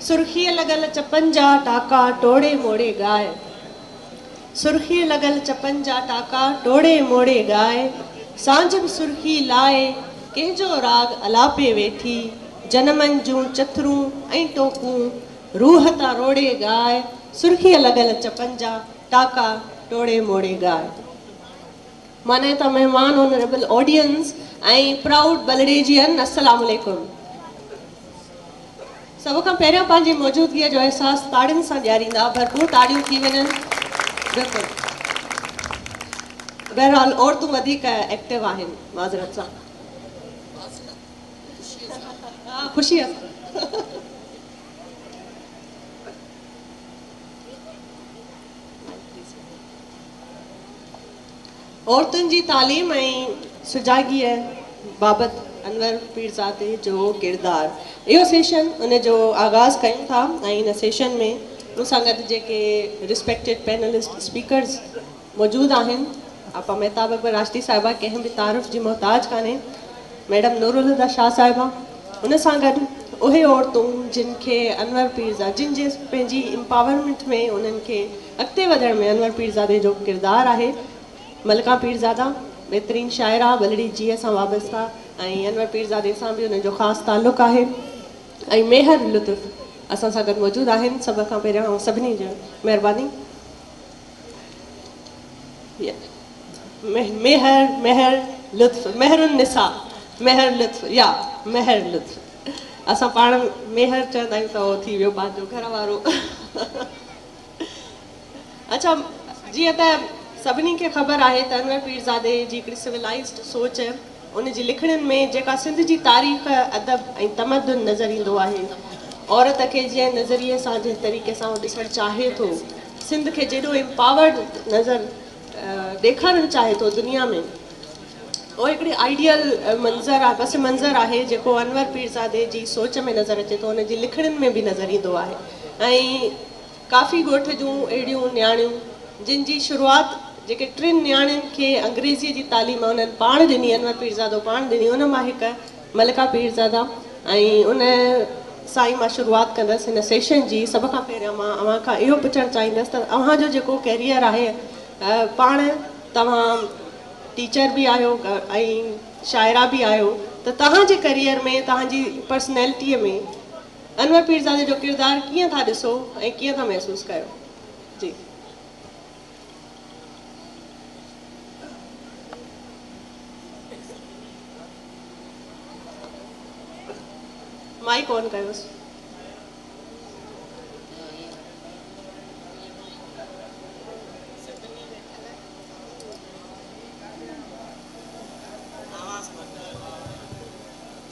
سرخيء لڳل چپن جا ٽاڪا ٽوڙي موڙي ڳاء. سرخيء لڳل چپن جا ٽاڪا ٽوڙي موڙي ڳاء. سانجهه به سرخي لائي ڪنهن جو راڳ الاپي ويٺي. جنمن جون چٿرون ۽ ٽوڪون روح تان روڙي ڳاء. سرخيء لڳل چپن جا ٽاڪا ٽوڙي موڙي ڳاء. مانائتا مهمان آنريبل آڊينس ۽ پرائوڊ بلڙيجين السلام عليڪم. سڀ کان پهريان پنهنجي موجودگيء جو احساس تاڙين سان ڏياريندا، ڀرپور تاڙيون ٿي وڃن. بلڪل. بهرحال عورتون وڌيڪ ايڪٽو آهن معذرت سان. ها خوشيء سان. عورتن جي تعليم ۽ سجاڳيء بابت انور پيرزادي جو ڪردار اهو سيشن ان جو آغاز ڪيون ٿا ۽ ان سيشن ۾ مون سان گڏ جيڪي ريسپيڪٽيڊ پينلسٽ اسپيڪرز موجود آهن آپا مهتاب اڪبر راشدي صاحبه ڪنهن به تعارف جي محتاج ڪانهي ميڊم نورالهديٰ شاهه صاحبه ان سان گڏ اهي عورتون جن کي انور پيرزا جن جي پنهنجي امپاورمينٽ ۾ انهن کي اڳتي وڌڻ ۾ انور پيرزادي جو ڪردار آهي. ملڪان پيرزاده بهترين شاعره، ٻلڙي جيء سان وابسته ۽ انور پيرزادي سان به انهن جو خاص تعلق آهي ۽ ميهر لطف اسان سان گڏ موجود آهن. سڀ کان پهريان اوهان سڀني جو مهرباني. ميهر مهر لطف مهر النساء مهر لطف يا مهر لطف اسان پاڻ ميهر چوندا آهيون ته اهو ٿي ويو پنهنجو گهر وارو. اڇا جيئن ته سڀني کي خبر آهي ته انور پيرزادي جي هڪڙي سولائيزڊ سوچ ان جي لکڻين ۾ جيڪا سنڌ جي تاريخ، ادب ۽ تمدن نظر ايندو آهي عورت کي جنهن نظريي سان جنهن طريقي سان هو ڏسڻ چاهي ٿو سنڌ کي جيڏو امپاورڊ نظر ڏيکارڻ چاهي ٿو دنيا ۾ اهو هڪڙي آئيڊيل منظر آهي پس منظر آهي جيڪو انور پيرزادي جي سوچ ۾ نظر اچي ٿو ان جي لکڻين ۾ به نظر ايندو آهي ۽ ڪافي ڳوٺ جون اهڙيون نياڻيون جن جي شروعات جيڪي ٽن نياڻين کي انگريزيء جي تعليم انهن پاڻ ڏني انور پيرزادو پاڻ ڏني ان مان هڪ ملڪه پيرزاده ۽ ان سان ئي مان شروعات ڪندس هن سيشن جي سڀ کان پهريان مان اوهان کان اهو پڇڻ چاهيندس ته اوهان جو جيڪو ڪيريئر آهي پاڻ توهان ٽيچر به آهيو ۽ شاعره به آهيو ته توهان جي ڪيريئر ۾ توهان جي پرسنالٽيء ۾ انور پيرزادي جو ڪردار ڪيئن ٿا ڏسو ۽ ڪيئن ٿا محسوس ڪيو؟ جي. مائيڪ آن ڪيوس.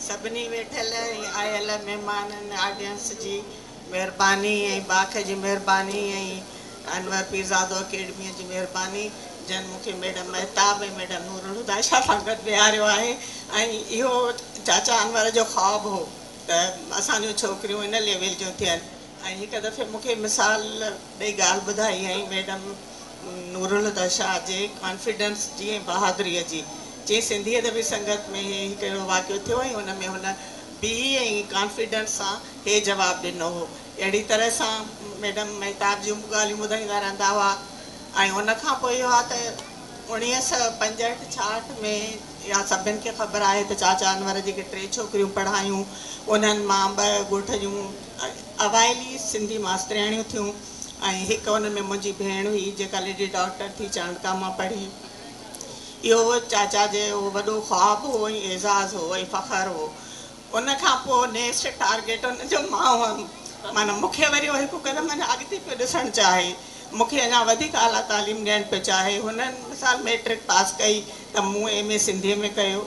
سڀني ويٺل ۽ آيل مهمانن آڊينس جي مهرباني ۽ باک جي مهرباني ۽ انور پيرزادو اڪيڊميء جي مهرباني جن مون کي ميڊم مهتاب ۽ ميڊم نورالهديٰ شاهه سان گڏ ويهاريو آهي ۽ اهو چاچا انور جو خواب هو ته اسان جون ڇوڪريون ان ليول جون ٿين ۽ هڪ دفعي مون کي مثال ڏئي ڳالهه ٻڌائي هئائين ميڊم نورالهديٰ شاهه جي ڪانفيڊنس جي ۽ بهادريء جي. چيائين سنڌي ادبي سنگت ۾ هي هڪ اهڙو واقعو ٿيو ۽ ان ۾ هن بيهي ۽ ڪانفيڊنس سان هي جواب ڏنو هو. اهڙي طرح سان ميڊم مهتاب جون به ڳالهيون ٻڌائيندا رهندا هئا ۽ ان کان پوء اهو آهي ته 1965 66 ۾ اها سڀن کي خبر آهي ته چاچا انور جيڪي ٽي ڇوڪريون پڙهايون انهن مان ٻه ڳوٺ جون اوائلي سنڌي ماسترياڻيون ٿيون ۽ هڪ ان ۾ منهنجي ڀيڻ هئي جيڪا ليڊي ڊاڪٽر ٿي چانڊڪا مان پڙهي. اهو چاچا جي وڏو خواب هو ۽ اعزاز هو ۽ فخر هو. ان کان پوء نيڪسٽ ٽارگيٽ ان جو مان هئم. معنيٰ مون کي وري هو هڪ قدم اڃا اڳتي پيو ڏسڻ چاهي. مون کي اڃا وڌيڪ اعليٰ تعليم ڏيڻ پيو چاهي. هنن مثال مئٽرڪ پاس ڪئي ته مون ايم اي سنڌيء ۾ ڪيو.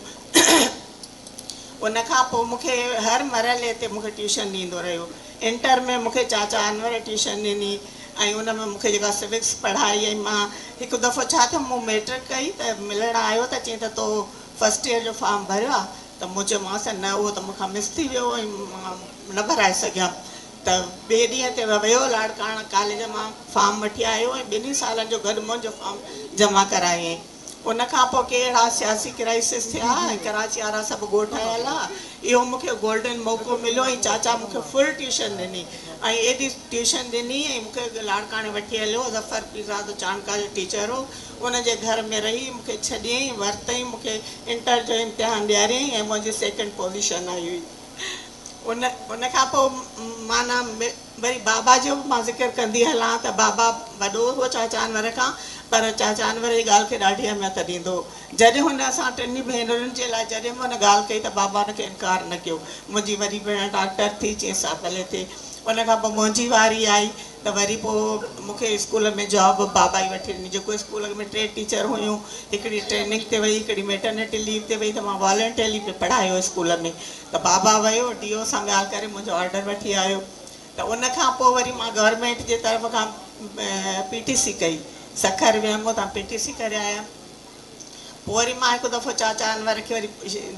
ان کان پوء مون کي هر مرحلي تي مون کي ٽيوشن ڏيندو رهيو. انٽر ۾ مون کي چاچا انور ٽيوشن ڏني ۽ ان ۾ مون کي جيڪا سوڪس پڙهائي ۽ مان هڪ دفعو ڇا ٿيو مون مئٽرڪ ڪئي ته ملڻ آيو ته چيائين ته تو فرسٽ ايئر جو فارم ڀريو آ ته مون چيومانس نه اهو ته مون کان مس ٿي ويو ۽ مان نه ڀرائي سگهيم ته ٻئي ڏينهن تي ويو لاڙڪاڻا ڪاليج مان فارم وٺي آيو ۽ ٻنهي سالن جو گڏ منهنجو فارم جمع ڪرايائين. ان کان پوء ڪي اهڙا سياسي ڪرائسس ٿيا ۽ ڪراچي وارا سڀ ڳوٺ آيل ها. اهو مون کي گولڊن موقعو مليو ۽ چاچا مون کي فل ٽيوشن ڏني ۽ ايڏي ٽيوشن ڏني ۽ مون کي لاڙڪاڻي وٺي هليو. ظفر پيرزادو چانڊڪا جو ٽيچر هو. ان جي گهر ۾ رهي مون کي ڇڏيائين، ورتائين، مون کي انٽر جو امتحان ڏياريائين ۽ منهنجي سيڪنڊ پوزيشن آئي هئي. ان ان کان پوء معنيٰ وري بابا جو به مان ذڪر ڪندي هلان ته بابا وڏو هو چاچا انور کان پر چاچا انور جي ڳالهه کي ڏاڍي اهميت ڏيندو هو. جڏهن هن اسان ٽنهي ڀينرن جي لاء جڏهن به هن ڳالهه ڪئي ته بابا ان کي انڪار نه ڪيو. منهنجي وڏي ڀيڻ ڊاڪٽر ٿي چيس سا ڀلي ٿئي. ان کان پوء منهنجي واري آئي ته وري پوء مون کي اسڪول ۾ جاب بابا ئي وٺي ڏني جيڪو اسڪول ۾ ٽي ٽيچر هيون هڪڙي ٽريننگ تي وئي هڪڙي ميٽرنٽي ليو تي وئي ته مان والنٽيرلي پئي پڙهايو اسڪول ۾ ته بابا ويو ڊي او سان ڳالهه ڪري منهنجو آرڊر وٺي آيو ته ان کان پوء وري مان گورنمينٽ جي طرف کان پي ٽي سي ڪئي سکر ويم اتان پي ٽي سي ڪري آيم پوء وري مان هڪ دفعو چاچا انور کي وري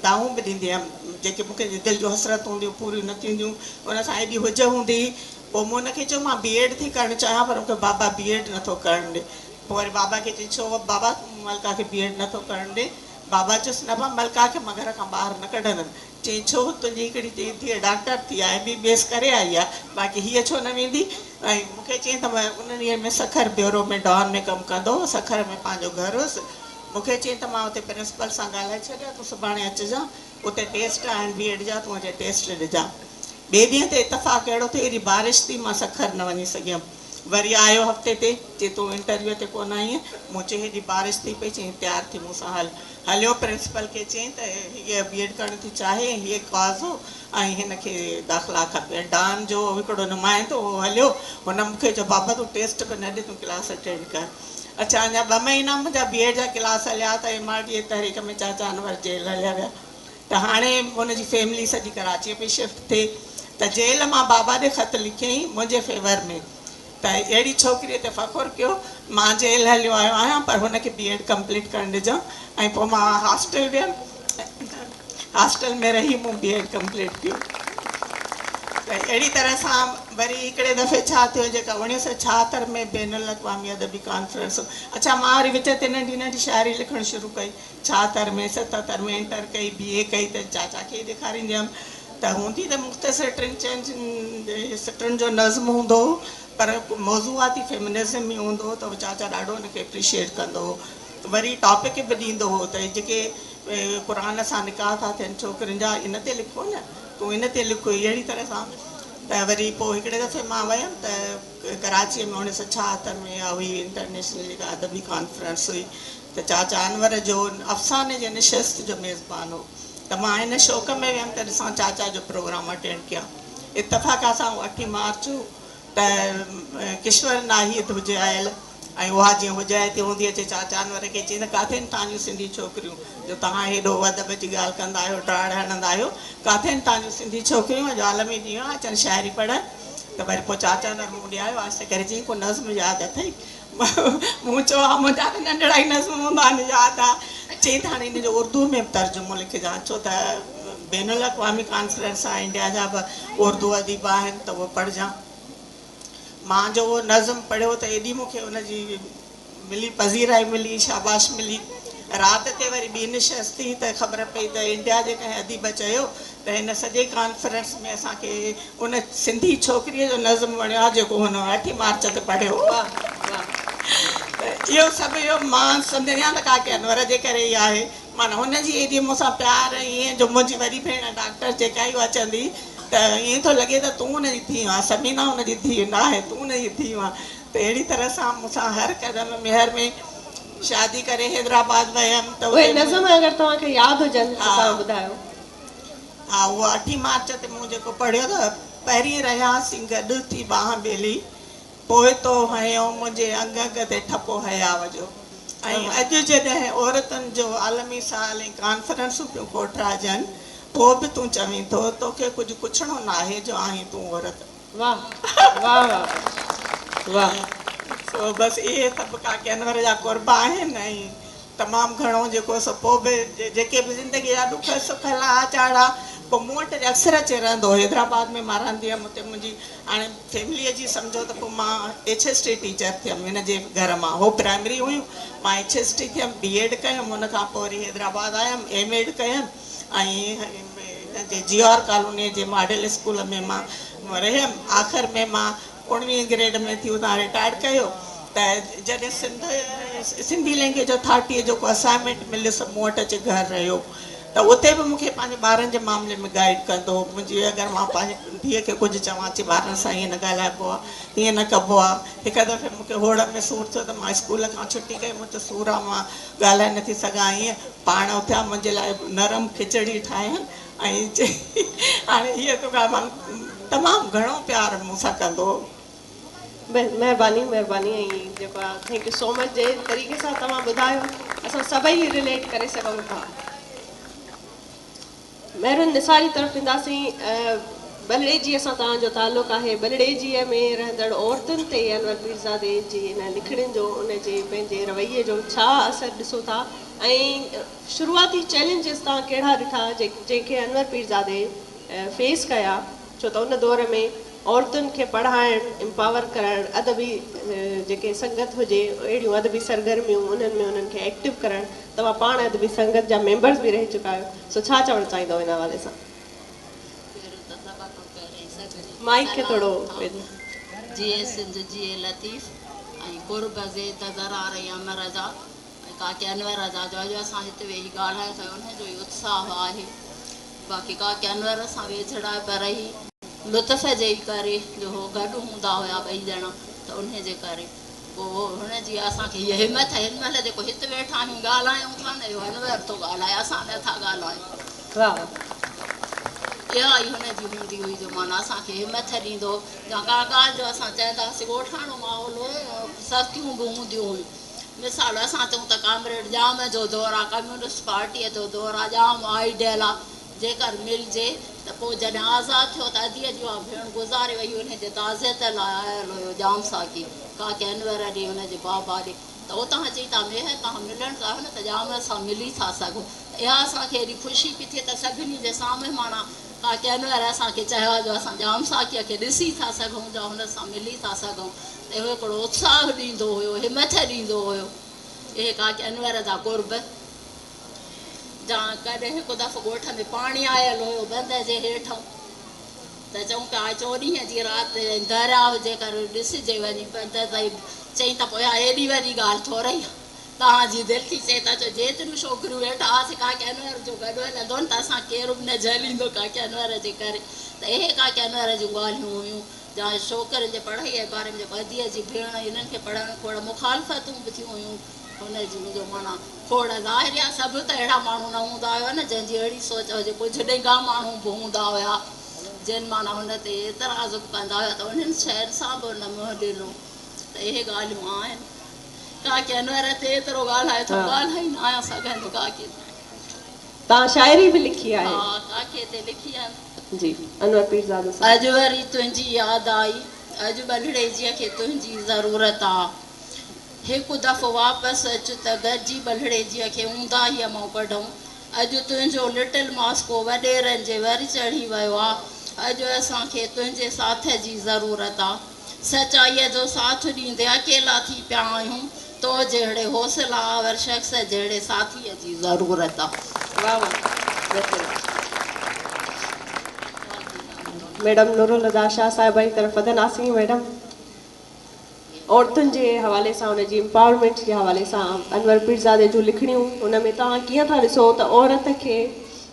دانهون به ڏيندي هيم جيڪي مون کي دل جون حسرتون هونديون پوريون نه ٿينديون ان سان ايڏي هج هوندي هئي پوء مون ان کي چيو مان بي ايڊ ٿي ڪرڻ چاهيان پر مون کي بابا بي ايڊ نٿو ڪرڻ ڏي پوء وري بابا کي چيائين ڇو بابا ملڪا کي بي ايڊ نٿو ڪرڻ ڏي بابا چيس، نه ڀا ملڪا کي مان گهر کان ٻاهر نه ڪڍندم. چيائين، ڇو؟ تنهنجي هڪڙي ڌيء ڊاڪٽر ٿي آهي، ايم بي بي ايس ڪري آئي آهي، باقي هيء ڇو نه ويندي؟ ۽ مون کي چيائين ته مان انهن ڏينهن ۾ سکر بيورو ۾ ڊان ۾ ڪم ڪندو هوس، سکر ۾ پنهنجو گهر هوس. مون کي چيائين ته مان اتي پرنسپل سان ڳالهائي ڇڏيو آهي، تون سڀاڻي اچجان، اتي ٽيسٽ آهن بي ايڊ جا، تون اچي ٽيسٽ ڏجان. ٻئي ڏينهن تي اتفاق اهڙو ٿيو، ايڏي بارش ٿي، مان سکر نه وڃي سگهيم. وري آيو هفتي تي، چي تون انٽرويو تي ڪونه آئينء؟ مون چيو هيڏي بارش ٿي پئي، چيائين تيار ٿي مون سان هل. هليو پرنسپل کي چيائين ته هيء بي ايڊ ڪرڻ ٿي چاهي ۽ هيء ڪاز هو ۽ هن کي داخلا کپي ۽ ڊان جو هڪڙو نمائندو هو هليو، هن مون کي چيو بابا تون ٽيسٽ به نه ڏي تون ڪلاس اٽينڊ ڪر. اڇا اڃا ٻه مهينا منهنجا بي ايڊ جا ڪلاس هليا ته ايم آر ڊي تحريڪ ۾ چاچا انور جيل هليا ويا. ته هاڻي هن جي فيملي سڄي ڪراچيء پئي شفٽ ٿئي ته جيل مان بابا ڏي خط لکيائين منهنجي فيور ۾ ته اهڙي ڇوڪريء تي فخر ڪيو مان جيل هليو آيو آهيان پر هن کي بي ايڊ ڪمپليٽ ڪرڻ ڏجان ۽ پوء مان هاسٽل ويم هاسٽل ۾ رهي مون بي ايڊ ڪمپليٽ ڪيو ته اهڙي طرح سان وري هڪڙي دفعي ڇا ٿيو جيڪا 1976 ۾ بين الاقوامي ادبي ڪانفرنس اڇا مان وري وچ تي ننڍي ننڍي شاعري لکڻ شروع ڪئي 76 ۾ 77 ۾ انٽر ڪئي، بي اي ڪئي ته چاچا کي ئي ڏيکاريندي هيم ته هوندي ته مختصر ٽن چئن سٽن جو نظم هوندو هو پر موضوعاتي فيمنزم ئي هوندو هو ته چاچا ڏاڍو ان کي اپريشيئيٽ ڪندو هو وري ٽاپڪ به ڏيندو هو ته جيڪي قرآن سان نڪاح ٿا ٿين ڇوڪرين جا ان تي لکو نه تون ان تي لک اهڙي طرح سان ته وري پوء هڪڙي دفعي مان ويم ته ڪراچيء ۾ 1976 ۾ اها هئي انٽرنيشنل جيڪا ادبي ڪانفرنس هئي ته چاچا انور جو افساني جي نشست جو ميزبان هو ته مان ان شوق ۾ ويم ته ڏسان چاچا جو پروگرام اٽينڊ ڪيان. اتفاق سان اهو اٺين مارچ هو ته ڪشور ناهيد هجي آيل ۽ اها جيئن هجائي تي هوندي اچي چاچا انور کي چئي ته ڪاٿي آهن توهان جون سنڌي ڇوڪريون جو توهان هيڏو ادب جي ڳالهه ڪندا آهيو ڊاڙ هڻندا آهيو ڪاٿي آهن توهان جون سنڌي ڇوڪريون اڄ عالمي ڏينهن آهي اچن شاعري پڙهن ته وري پوء چاچا انور مون ڏي آيو آهستي ڪري چيائين ڪو نظم ياد اٿئي مون چيو ها منهنجا ته ننڍڙا ئي نظم هوندا آهن ياد آ. چيائين ته هاڻي ان جو اردوء ۾ به ترجمو لکجان ڇو ته بين الاقوامي ڪانفرنس آ انڊيا جا به اردو اديب آهن ته اهو پڙهجان. مان جو اهو نظم پڙهيو ته ايڏي مون کي ان جي ملي پذيرائي ملي شاباش ملي. رات تي وري ٻي نشست ٿي ته خبر پئي ته انڊيا جي ڪنهن اديب چيو ته هن سڄي ڪانفرنس ۾ اسان کي ان سنڌي ڇوڪريء جو نظم وڻيو آهي جيڪو هن اٺين مارچ تي پڙهيو هو. ته اهو سڀ اهو مان سمجهندي آهيان ته ڪاڪي انور جي ڪري ئي آهي. معنيٰ هن جي ايڏي مون سان پيار ۽ ائين جو منهنجي وڏي ڀيڻ ڊاڪٽر جيڪا ئي اها چوندي ته ائين ٿو لڳي ته تون هن جي ڌيء آن، ثمينه هن جي ڌيء نه آهي، تون هن جي ڌيء آن. ته اهڙي طرح سان مون سان هر قدم ميهر ۾ شادي ڪري حيدرآباد ويم ته اهي نظم اگر توهان کي ياد هجن ته توهان ٻڌايو. ها اهو اٺين مارچ تي مون جيڪو پڙهيو ته پهرين رهياسين گڏ ٿي ٻانهن ٻيلي پوء تو هنيو منهنجي انگ انگ تي ٺپو حياء جو ۽ اڄ جڏهن عورتن جو عالمي سال ۽ ڪانفرنسون پيون ڪوٺراجن پوء به تون چوين ٿو توکي ڪجهه ڪڇڻو ناهي جو آهين تون عورت. واه واه واه واه. سو بس اهي سڀ ڪاڪي انور جا قرب آهن ۽ تمام گهڻو جيڪو سو پوء به جيڪي به زندگي جا ڏک سک لاها چاڙها پوء مون وٽ اڪثر اچي رهندو هو. حيدرآباد ۾ مان رهندي هيم، اتي منهنجي هاڻي فيمليء جي سمجهو ته پوء مان ايڇ ايس ٽي ٽيچر ٿيم هن جي گهر مان. هو پرائمري هيون، مان ايڇ ايس ٽي ٿيم، بي ايڊ ڪيم، ان کان پوء وري حيدرآباد آيم، ايم ايڊ ڪيم ۽ هن جي جي آر ڪالونيء جي ماڊل اسڪول ۾ مان رهيم. آخر ۾ مان اڻويهين گريڊ ۾ ٿي اتان رٽائرڊ ڪيو ته جڏهن سنڌ سنڌي لينگويج اٿارٽيء جو ڪو اسائنمينٽ مليس مون وٽ اچي گهر رهيو ته اتي به مون کي پنهنجي ٻارن جي معاملي ۾ گائيڊ ڪندو هو. منهنجي اگر مان پنهنجي ڌيء کي ڪجهه چوان چي ٻارن سان ائين نه ڳالهائبو آهي، ائين نه ڪبو آهي. هڪ دفعي مون کي هوڙ ۾ سور ٿيو ته مان اسڪول کان ڇٽي ڪئي، مون چيو سور آهي مان ڳالهائي نٿي سگهان ائين. پاڻ اٿيا منهنجي لاء نرم کچڙي ٺاهين ۽ چئي هاڻي هيء توکان مان تمام گهڻو پيار مون سان ڪندو هو. مهرباني مهرباني ۽ جيڪو آ thank you سو مچ جنهن طريقي سان توهان ٻڌايو اسان سڀئي رليٽ ڪري سگهون ٿا. مهرون نثار جي طرف اينداسين ٻلڙيجيء سان توهان جو تعلق آهي ٻلڙيجيء ۾ رهندڙ عورتن تي انور پيرزادي جي ان لکڻين جو ان جي پنهنجي رويي جو ڇا اثر ڏسو ٿا ۽ شروعاتي چئلينجز توهان ڪهڙا ڏٺا جنهن کي انور پيرزادي فيس ڪيا ڇو ته ان دور ۾ عورتن کي پڙهائڻ، امپاور ڪرڻ، ادبي جيڪي سنگت هجي اهڙيون ادبي سرگرميون انهن ۾ انهن کي ايڪٽو ڪرڻ، توهان پاڻ ادبي سنگت جا ميمبرز به رهي چڪا آهيو سو ڇا چوڻ چاهيندؤ ان حوالي سان؟ پهريون ته سڀ کان پهرين سڀني کي مائيڪ کي سلام ٿورو ٿا ويجهو. جيئي سنڌ جيئي لطيف ۽ قرب زيد ضرار ۽ امر جا ۽ ڪاڪي انور جا جو اڄ اسان هت ويهي ڳالهايون ٿا انهن جو ئي اتساهه آهي باقي ڪاڪي انور سان ويجهڙائپ رهي لطف جي ئي ڪري جو هو گڏ هوندا هيا ٻئي ڄڻا ته انهي جي ڪري پوء هن جي اسان کي هيء همٿ هن مهل جيڪو هت ويٺا آهيون ڳالهايون ٿا نه اهو انور ٿو ڳالهائي اسان نه ٿا ڳالهايون. واهه. اها ئي هن جي هوندي هئي جو معنيٰ اسان کي همٿ ڏيندو هو يا ڪا ڳالهه جو اسان چوندا هئاسين ڳوٺاڻو ماحول هو سختيون به هونديون هيون مثال اسان چئون ته ڪامريڊ ڄام جو دور آ ڪميونسٽ پارٽيء جو دور آ ڄام آئيڊيل آ جيڪر ملجي ته پوء جڏهن آزاد ٿيو ته اديء جي اها ڀيڻ گذاري وئي انهي جي تعزيت لاء آيل هيو ڄام ساقي ڪاڪي انور ڏي هن جي بابا ڏي ته اتان چئي ته ميهر توهان ملڻ چاهيو نه ته ڄام سان ملي ٿا سگهو ته اها اسان کي ايڏي خوشي پئي ٿئي ته سڀني جي سامهون معنيٰ ڪاڪي انور اسان کي چيو آهي جو اسان ڄام ساقيء کي ڏسي ٿا سگهون جا هن سان ملي ٿا سگهون ته اهو هڪڙو اتساهه ڏيندو هيو همٿ ڏيندو هيو اهي ڪاڪي انور جا قرب. جا ڪڏهن هڪ دفعو ڳوٺ ۾ پاڻي آيل هيو بند جي هيٺئون ته چئون پيا چوڏهينء جي رات درياء جيڪر ڏسجي وڃي بند تائين چئين ته پوء اها ايڏي وڏي ڳالهه ٿورئي آهي توهان جي دل ٿي چئي ته اچو جيتريون ڇوڪريون ويٺا هئاسين ڪاڪي انور جو گڏ هلندو نه ته اسان ڪير به نه جهليندو ڪاڪي انور جي ڪري ته اهي ڪاڪي انور جون ڳالهيون هيون جا ڇوڪرين جي پڙهائيء جي باري ۾ جيڪو اديء جي ڀيڻ هنن کي پڙهڻ کوڙ مخالفتون به ٿيون هيون هن جون جو معنيٰ کوڙ ظاهر آهي سڀ ته اهڙا ماڻهو نه هوندا هيا نه جنهن جي اهڙي سوچ هجي ڪجهه ڏنگا ماڻهو به هوندا هيا جن معنيٰ هن تي اعتراض به ڪندا هيا ته انهن شين سان به هن منهن ڏنو ته اهي ڳالهيون آهن ڪاڪي انور تي ايترو ڳالهائي ٿو ڳالهائي نه آهيان سگهندي ڪاڪي تي. توهان شاعري به لکي آهي. ها ڪاڪي تي لکي آهي. جي انور پيرزادو صاحب. اڄ وري تنهنجي ياد آئي اڄ ٻلهڙيجيء کي تنهنجي ضرورت آ. هڪ دفعو واپس اچ ته گڏجي ٻلهڙيجيء کي اونداهيء مان ڪڍون. اڄ تنهنجو لٽل ماسڪو وڏيرن جي ور چڙهي ويو آ. اڄ اسان کي تنهنجي ساٿ جي ضرورت آ. سچائيء جو ساٿ ڏيندي اڪيلا ٿي پيا آهيون. تو جهڙي حوصله آور شخص جهڙي ساٿيء جي ضرورت آ. واھ واھ بهترين. ميڊم نورالهديٰ شاھ صاحبه جي طرف وڌنداسين ميڊم. عورتن جي حوالي سان ان جي امپاورمينٽ جي حوالي سان انور پيرزادي جون لکڻيون ان ۾ توهان ڪيئن ٿا ڏسو ته عورت کي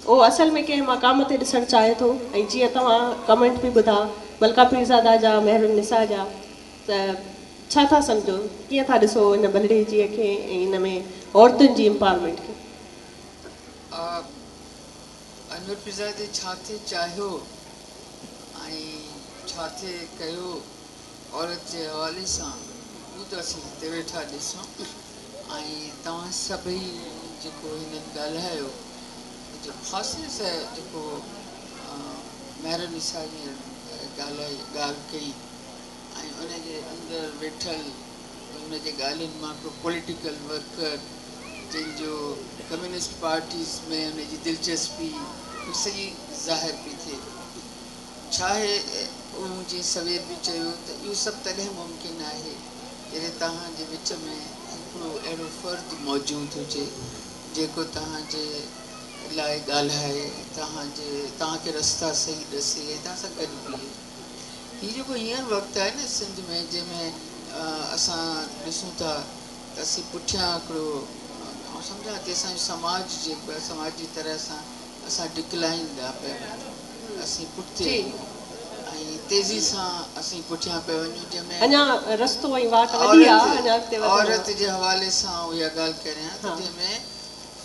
اهو اصل ۾ ڪنهن مقام تي ڏسڻ چاهي ٿو ۽ جيئن توهان ڪمينٽ به ٻڌا ملڪه پيرزاده جا مهرالنساء جا ته ڇا ٿا سمجهو ڪيئن ٿا ڏسو ان ٻلهڙيجيء کي ۽ ان ۾ عورتن جي امپاورمينٽ کي. انور پيرزادي ڇا ٿي چاهيو ۽ ڇا ٿي ڪيو عورت جي حوالي سان هو ته اسين هتي ويٺا ڏسون ۽ توهان سڀئي جيڪو هنن ڳالهايو جو خاصيت جيڪو مهرالنساء هينئر ڳالهائي ڳالهه ڪئي ۽ ان جي اندر ويٺل ان جي ڳالهين مان هڪڙو پوليٽيڪل ورڪر جنهن جو ڪميونسٽ پارٽيز ۾ ان جي دلچسپي اها سڄي ظاهر پئي ٿئي. ڇا آهي اهو مون جيئن سوير به چيو ته اهو سڀ تڏهن ممڪن آهي جڏهن توهان جي وچ ۾ هڪڙو اهڙو فرد موجود هجي جيڪو توهان جي لاء ڳالهائي، توهان جي توهان کي رستا صحيح ڏسي ۽ توهان سان گڏ بيهي. هي جيڪو هينئر وقت آهي نه سنڌ ۾ جنهن ۾ اسان ڏسون ٿا ته اسين پٺيان هڪڙو آئون سمجهان ٿي اسان جو سماج جيڪو آهي سماجي طرح سان اسان ڊڪلائن ڏانهن پيا وڃون اسين پٺتي وڃون ۽ تيزي سان اسين پٺيان پيا وڃون جنهن ۾ اڃا رستو ۽ واٽ وڏي آ اڃا اڳتي وڌڻو آ. عورت جي حوالي سان آئون اها ڳالهه ڪريان ته جنهن ۾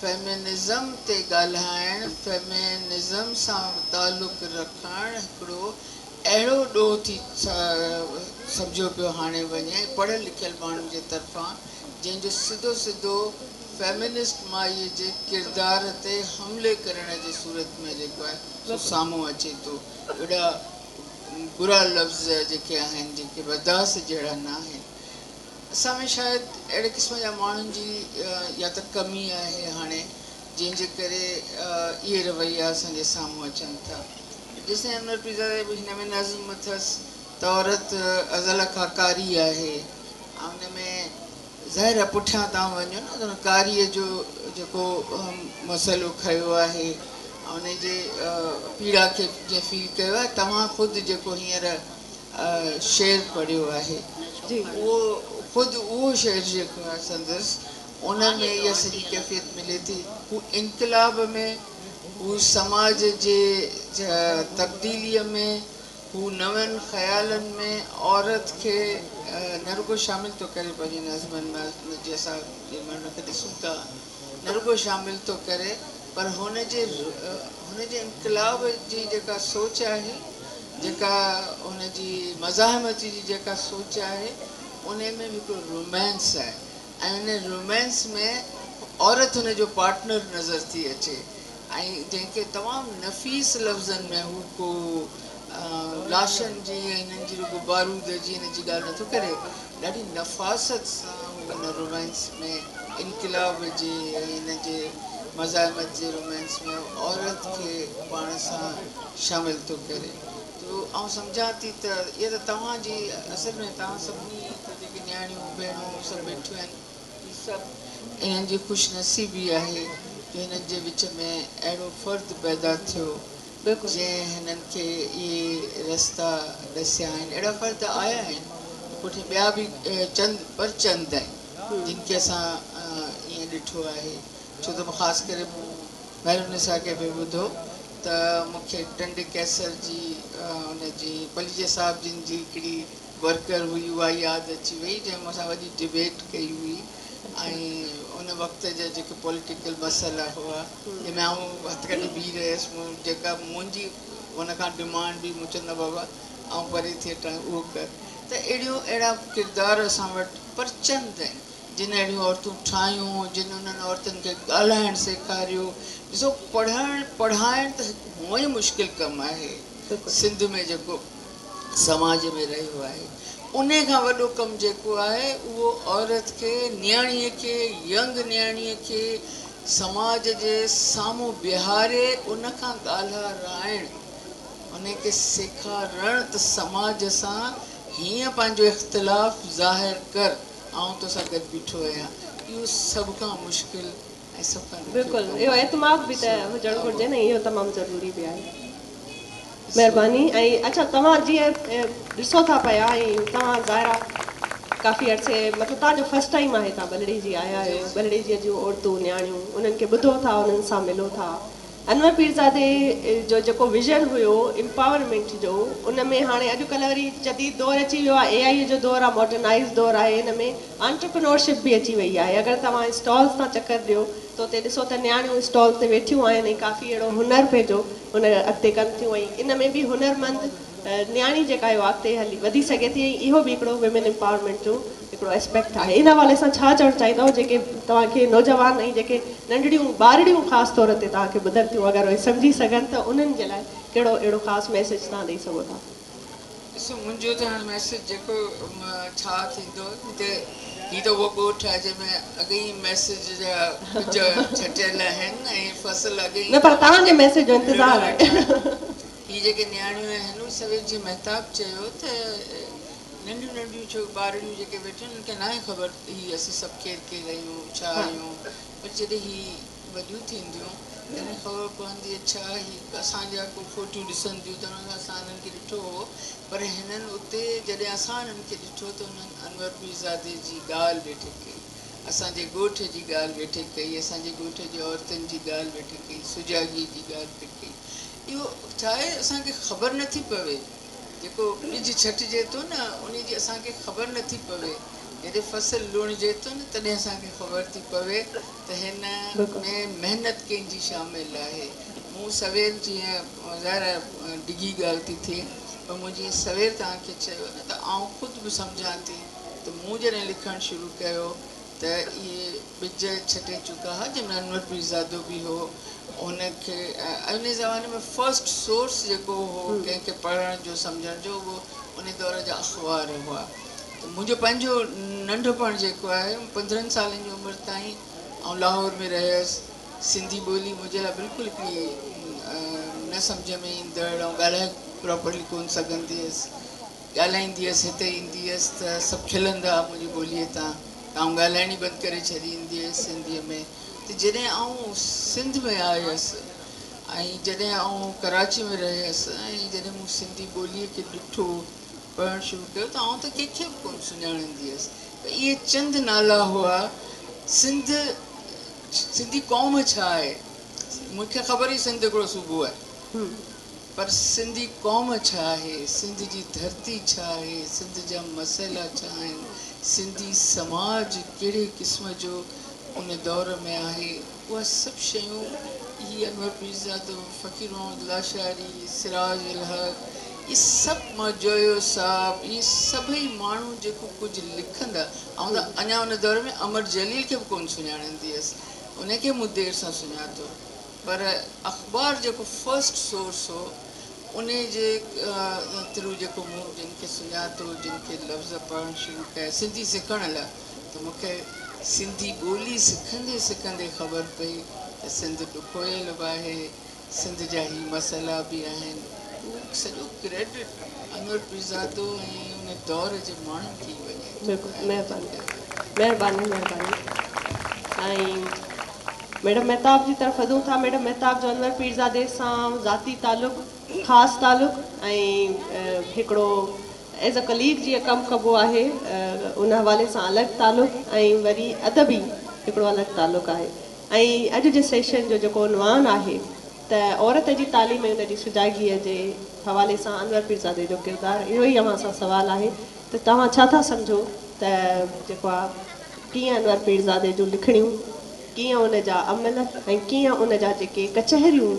فيمينزم تي ڳالهائڻ فيمينزم سان تعلق رکڻ هڪڙو اهڙو ڏوهه ٿي سمجهيو پيو هاڻي وڃي ۽ پڙهيل لکيل ماڻهن جي طرفان جنهن جو سڌو سڌو فيمنسٽ مائيء جي ڪردار تي حملي ڪرڻ جي صورت ۾ جيڪو آهي سو سامهون اچي ٿو. وڏا برا لفظ جيڪي آهن جيڪي برداشت جهڙا نه آهن. اسان ۾ شايد اهڙي قسم جا ماڻهن جي يا ته ڪمي آهي هاڻي جنهن جي ڪري اهي رويا اسان جي سامهون اچن ٿا. جيستائين انور پيرزادي به هن ۾ نظم اٿس ته عورت ازل کان ڪاري آهي ۽ ان ۾ ظاهر آهي پٺيان توهان وڃو نه ته ان ڪاريء جو جيڪو مسئلو کنيو آهي ۽ ان جي پيڙا کي جنهن فيل ڪيو آهي توهان خود جيڪو هينئر شعر پڙهيو آهي اهو خود اهو شعر جيڪو آهي سندس ان ۾ اها سڄي ڪيفيت ملي ٿي هو انقلاب ۾ هو سماج جي تبديليء ۾ هو نون خيالن ۾ عورت کي نه رڳو شامل ٿو ڪري پنهنجي نظمن ۾ جي اسان جنهن مهل ان کي ڏسون ٿا نه رڳو شامل ٿو ڪري پر هن جي هن جي انقلاب جي جيڪا سوچ آهي جيڪا هن جي مزاحمت جي جيڪا سوچ آهي ان ۾ به هڪڙو رومانس آهي ۽ ان رومانس ۾ عورت هن جو پارٽنر نظر ٿي اچي ۽ جنهن کي تمام نفيس لفظن ۾ هو ڪو لاشن جي ۽ هنن جي رڳو بارود جي هن جي ڳالهه نٿو ڪري، ڏاڍي نفاست سان هو ان رومانس ۾ انقلاب جي ۽ هن جي مزاحمت جي رومانس ۾ عورت کي پاڻ سان شامل ٿو ڪري. تو آئون سمجهان ٿي ته اها ته توهان جي اصل ۾ توهان سڀني هتي جيڪي نياڻيون ڀيڻون سڀ ويٺيون آهن، هي سڀ انهن جي خوش نصيبي آهي جو هنن جي وچ ۾ اهڙو فرد پيدا ٿيو جنهن هنن کي اهي رستا ڏسيا آهن. اهڙا فرد آيا آهن پٺيان ٻيا به چند پر چند آهن جن کي اسان ائين ڏٺو آهي ڇو ته خاص ڪري مون مهرالنساء کي به ٻڌو ته مون کي ٽنڊي قيصر جي ان جي پليجي صاحب جن جي هڪڙي ورڪر هئي اها ياد اچي وئي جنهن مون سان وڏي ڊبيٽ ڪئي هئي ۽ ان وقت جا جيڪي پوليٽيڪل مسئلا هئا جنهن ۾ آئون هٿ ڪڍي بيهي رهيس مون جيڪا منهنجي ان کان ڊمانڊ هئي مون چيو نه بابا آئون پري ٿي هٽان اهو ڪر ته اهڙيون اهڙا ڪردار اسان وٽ پر چند آهن جن اهڙيون عورتون ٺاهيون جن انهن عورتن کي ڳالهائڻ سيکاريو ڏسو پڙهڻ پڙهائڻ ته هڪ هونئن ئي مشڪل ڪم آهي سنڌ ۾ جيڪو سماج ۾ رهيو آهي انهي کان وڏو ڪم جيڪو آهي اهو عورت کي نياڻي کي ينگ نياڻي کي سماج جي سامهون بيهاري ان کان ڳالهارائڻ انهي کي سيکارڻ ته سماج سان هيئن پنهنجو اختلاف ظاهر ڪر آئون توسان گڏ بيٺو آهيان اهو سڀ کان مشڪل ۽ سڀ کان ڏکيو بلڪل ڪم اهو آهي. اعتماد به ته هجڻ گهرجي نه اهو تمام ضروري به آهي. مهرباني ۽ اڇا توهان جيئن ڏسو ٿا پيا ۽ توهان ظاهر آ ڪافي عرصي مطلب توهان جو فرسٽ ٽائيم آهي توهان ٻلهڙيجي آيا آهيو ٻلهڙيجي جون عورتون نياڻيون انهن کي ٻڌو ٿا انهن سان ملو ٿا انور پيرزادي جو جيڪو ويزن هيو امپاورمينٽ جو ان ۾ هاڻي اڄڪلهه وري جديد دور اچي ويو آهي اي آئي جو دور آهي ماڊرنائيز دور آهي ان ۾ انٽرپرينورشپ به اچي وئي آهي اگر توهان اسٽالز تان چڪر ڏيو ته اتي ڏسو ته نياڻيون اسٽال تي ويٺيون آهن ۽ ڪافي اهڙو هنر پنهنجو هن اڳتي ڪن ٿيون ۽ ان ۾ به هنرمند نياڻي جيڪا آهي اها اڳتي هلي وڌي سگهي ٿي ۽ اهو به هڪڙو ويمن امپاورمينٽ جو هڪڙو اسپيڪٽ آهي ان حوالي سان ڇا چوڻ چاهيندؤ جيڪي توهان کي نوجوان ۽ جيڪي ننڍڙيون ٻارڙيون خاص طور تي توهان کي ٻڌن ٿيون اگر اهي سمجهي سگهن ته انهن جي لاء ڪهڙو اهڙو خاص ميسيج توهان ڏئي سگهو ٿا. ڏسو منهنجو ته هاڻي ميسيج جيڪو ڇا ٿيندو هتي هي ته اهو ڳوٺ آهي جنهن ۾ اڳ ئي ميسيج جا ٻج ڇٽيل آهن ۽ فصل اڳ ئي نه پر توهان جي ميسيج جو انتظار آهي. هي جيڪي نياڻيون آهن اهي سوير جيئن مهتاب چيو ته ننڍيون ننڍيون ڇو ٻارڙيون جيڪي ويٺيون آهن انهن کي ناهي خبر هي اسين سڀ ڪير ڪير آهيون ڇا آهيون پر جڏهن هي وڏيون ٿينديون تڏهن خبر پوندي اڇا هي اسان جا ڪو فوٽو ڏسنديون ته انهن اسان انهن کي ڏٺو هو پر هنن اتي جڏهن اسان انهن کي ڏٺو ته انهن انور پيرزادي جي ڳالهه ويٺي ڪئي اسان جي ڳوٺ جي ڳالهه ويٺي ڪئي اسان جي ڳوٺ جي عورتن جي ڳالهه ويٺي ڪئي سجاڳي جي ڳالهه پئي ڪئي اهو ڇا آهي اسان کي خبر نٿي پوي جيڪو ٻج ڇٽجي ٿو نه انهي جي اسان کي خبر نٿي پوي جڏهن فصل لڻجي ٿو نه تڏهن اسان کي خبر ٿي پوي ته هن ۾ محنت ڪنهن جي شامل آهي. مون سوير جيئن ظاهر آهي ڊگهي ڳالهه ٿي ٿئي پر مون جيئن سوير توهان کي چيو نه ته آئون خود به سمجهان ٿي ته مون جڏهن لکڻ شروع ڪيو ته اهي ٻج ڇٽي چڪا ها جنهن ۾ انور پيرزادو به هو ان کي ان زماني ۾ فرسٽ سورس جيڪو هو ڪنهن کي پڙهڻ جو سمجهڻ جو اهو ان دور جا اخبار هئا ته منهنجو پنهنجو ننڍپڻ جيڪو آهي 15 سالن جي عمر تائين آئون لاهور ۾ رهيس سنڌي ٻولي منهنجي لاء بلڪل هڪڙي نه سمجهه ۾ ايندڙ ۽ ڳالهائي پراپرلي ڪونه سگهندي هيس ڳالهائيندي هيس هتي ايندي هيس ته سڀ کلندا ها منهنجي ٻوليء تان ته آئون ڳالهائڻ ئي بند ڪري ڇڏيندي هيس سنڌيء ۾ ته جڏهن آئون سنڌ ۾ آيس ۽ جڏهن آئون ڪراچي ۾ رهيس ۽ جڏهن مون سنڌي ٻوليء کي ڏٺو پڙهڻ شروع ڪيو ته آئون ته ڪنهن کي به ڪونه سڃاڻندي هيس پر اهي چند نالا هئا سنڌ سنڌي قوم ڇا آهي مون کي خبر هئي سنڌ هڪڙو صوبو آهي پر سنڌي قوم ڇا آهي، سنڌ جي ڌرتي ڇا آهي، سنڌ جا مسئلا ڇا آهن، سنڌي سماج ڪهڙي قسم جو ان دور ۾ آهي، اها سڀ شيون هي انور پيرزادو، فقير محمد لاشاري، سراج الحق، اهي سڀ مان جويو صاحب، اهي سڀئي ماڻهو جيڪو ڪجهه لکندا، آئون ته اڃا ان دور ۾ امر جليل کي به ڪونه سڃاڻندي هيس، ان کي مون دير سان سڃاتو. پر اخبار جيڪو فرسٽ سورس هو انهي جي ٿرو جيڪو مون جن کي سڃاتو جن کي لفظ پڙهڻ شروع ڪيا سنڌي سکڻ لاء ته مون کي سنڌي ٻولي سکندي سکندي خبر پئي ته سنڌ ڏکويل به آهي سنڌ جا هي مسئلا به آهن اهو سڄو ڪريڊٽ انور پيرزادو ۽ ان دور جي ماڻهن کي ئي وڃي ٿو. بلڪل مهرباني مهرباني مهرباني ۽ ميڊم مهتاب جي طرف وڌون ٿا. ميڊم مهتاب جو انور پيرزادي سان ذاتي تعلق، خاص تعلق ۽ هڪڙو ايز ا ڪليگ جيئن ڪم ڪبو آهي ان حوالي سان الڳ تعلق ۽ وري ادبي هڪڙو الڳ تعلق آهي ۽ اڄ جي سيشن جو جيڪو عنوان آهي ته عورت جي تعليم ۽ ان جي سجاڳيء جي حوالي سان انور پيرزادي جو ڪردار اهو ئي اوهان سان سوال آهي ته توهان ڇا ٿا سمجهو ته جيڪو آ ڪيئن انور پيرزادي جون لکڻيون، ڪيئن ان جا عمل ۽ ڪيئن ان جا جيڪي ڪچهريون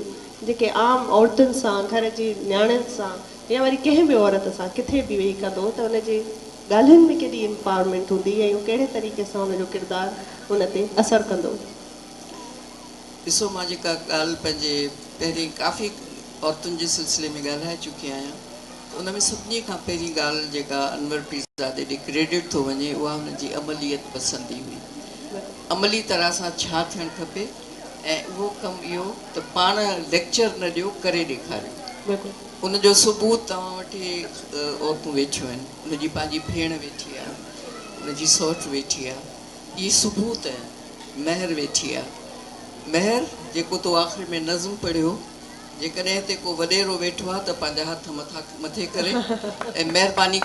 جيڪي عام عورتن سان، گهر جي نياڻين سان يا وري ڪنهن به عورت سان ڪٿي به ويهي ڪندو ته ان جي ڳالهين ۾ ڪيڏي امپاورمينٽ هوندي ۽ اهو ڪهڙي طريقي سان ان جو ڪردار ان تي اثر ڪندو. ڏسو مان جيڪا ڳالهه پنهنجي پهرين ڪافي عورتن جي سلسلي ۾ ڳالهائي چڪي آهيان ته ان ۾ سڀني کان پهرين ڳالهه جيڪا انور پيرزادي ڏي ڪريڊٽ ٿو وڃي اها هن جي عمليت پسندي هئي. عملي طرح سان ڇا ٿيڻ کپي ۽ اهو ڪم اهو ته پاڻ ليڪچر نه ڏيو ڪري ڏيکاريو. ان جو ثبوت توهان وٽ اهي عورتون ويٺيون آهن، ان جي پنهنجي ڀيڻ ويٺي آهي، ان جي سئوٽ ويٺي آهي، اهي ثبوت آهن. مهر ويٺي آهي. مهر جيڪو تو آخر ۾ نظم پڙهيو جيڪڏهن هتي ڪو وڏيرو ويٺو آهي ته پنهنجا هٿ مٿي ڪري ۽ مهرباني.